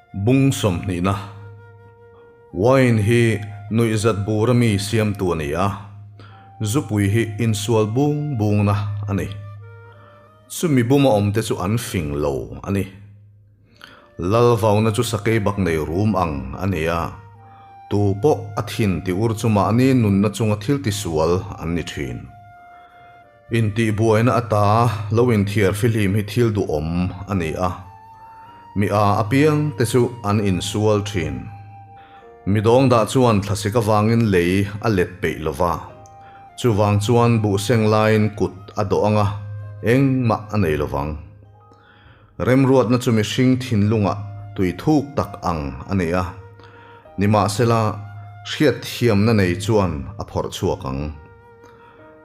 Bung sawmhnihna Wine hi nuihzat bur ami siamtu a ni a, zupui hi insual bung bungna a ni. Chumi buma awmte chu an fing lo a ni. Lal vauna chu sakei bak nei rum ang a ni a, tu pawh a thin ti ur chu mahni nunna chunga thil tisual an ni thin. Intihbuaina ata lo inthiar fihlim hi thil duhawm a ni a, mi a apiang te chu an insual thin. Mi dawngdah chuan thlasik avangin lei a let peih lo va, chuvang chuan buhseng laiin kut a dawh ang a, engmah a nei lo vang. Remruatna chu mihring thinlungah tui thuk tak ang a ni a, nimahsela hriatthiamna nei chuan a phawrh chhuak ang.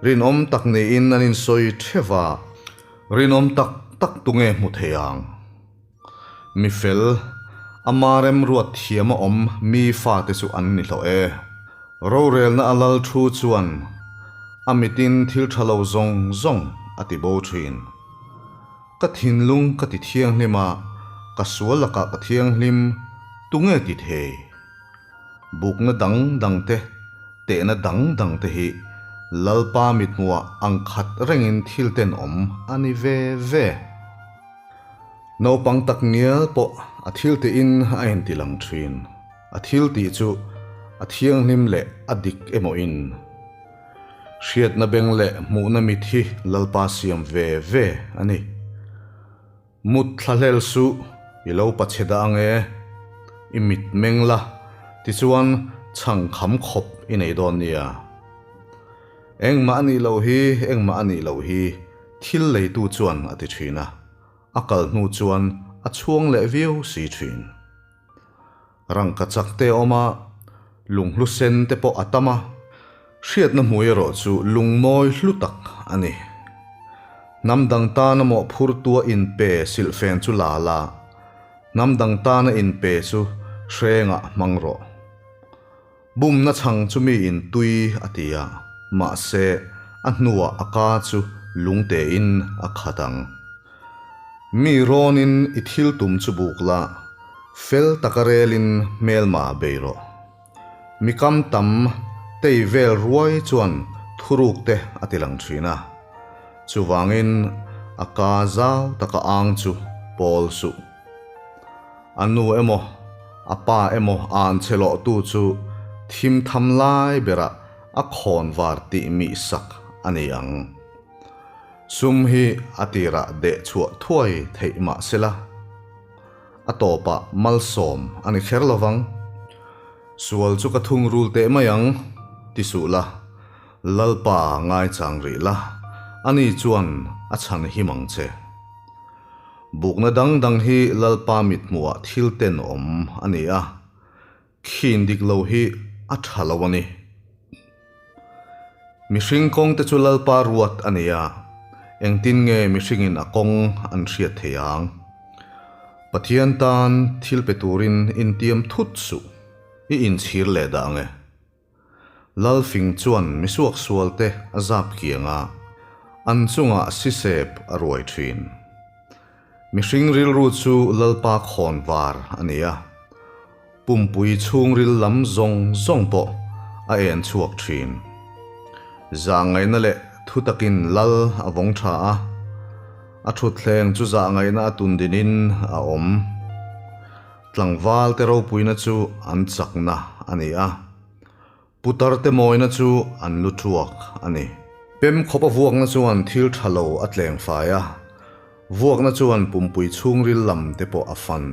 Rinawm tak niin an insawi theuh a, rinawm tak tak tunge hmu thei ang? Mi fel, ama remruat thiama awm mi fate chu an ni hlawh e. Rorelna a lal thu chuan a mitin thil tha lo zawng zawng a ti bo thin. Ka thinlung ka ti thianghlim a, ka sual lakah ka thianghlim, tunge ti thei? Bukna dang dang te, tehna dang dang te hi Lalpa mithmuhah ang khat rengin thil tenawm a ni ve ve. Naupang tak ngial pawh a thil tihin a inti lang thin. A thil tih chu a thianghlim leh a dik emaw in. Hriatna beng leh hmuhna mit hi Lalpa siam ve ve a ni. Mut thla hlel suh, i lo pa chhe dah ang e. I mit meng la, tichuan chhang kham khawp i nei dawn nia. Engmah a nih loh hi, engmah a nih loh hi, thil leitu chuan a ti thin a, a kal hnu chuan a chhuang leh viau si thin. Rangka chak te a awm a, lunghlu sen te pawh a tam a, hriatna hmui erawh chu lungmawi hlu tak a ni. Hnam dang tana mawhphurtua inpe silhfen chu la la, hnam dang tana inpe chu hrengah hmang rawh. Bumna chhang chu mi in tui a ti a, mahse a hnuah a ka chu lungtein a khat ang. Mi rawnin i thil tum chu buk la, fel taka relin hmelma bei rawh. Mi kam tam tei vel ruai chuan thuruk te a ti lang thin a, chuvangin a ka zau taka ang chu pawl suh. A nu emaw, a pa emaw an che lawhtu chu thim tham lai berah a khawn var tih mih sak a ni ang. Sum hi a tirah deh chhuah thuai theih mah sela, a tawpah malsawm a ni kher lovang. Sual chu ka thungrul teh mai ang, ti suh la, Lalpa ngaichang rih la, ani chuan a chhan him ang che. Bukna dang dang hi Lalpa mithmuhah thil tenawm a ni a, khin dik lo hi a tha lo a ni. Mihring kawng te chu Lalpa ruat a ni a, engtin nge mihringin a kawng an hriat thei ang? Pathian tan thil pe turin intiam thut suh, i inchhir leh dah ang e. Lalfing chuan misuaksualte a zap kiang a, an chungah sisep a ruai thin. Mihring rilru chu Lalpa khawn var a ni a, pumpui chhungril lam zawng zawng pawh a en chhuak thin. Zahngaihna leh thutakin Lal a vawng tha a, a thutthleng chu zahngaihna a tundinin a awm. Tlangval te ropuina chu an chakna a ni a, putar te mawina chu an lu thuak a ni. Pem khawpa vuakna chuan thil tha lo a tleng fai a, vuakna chuan pumpui chhungril lam te pawh a fan.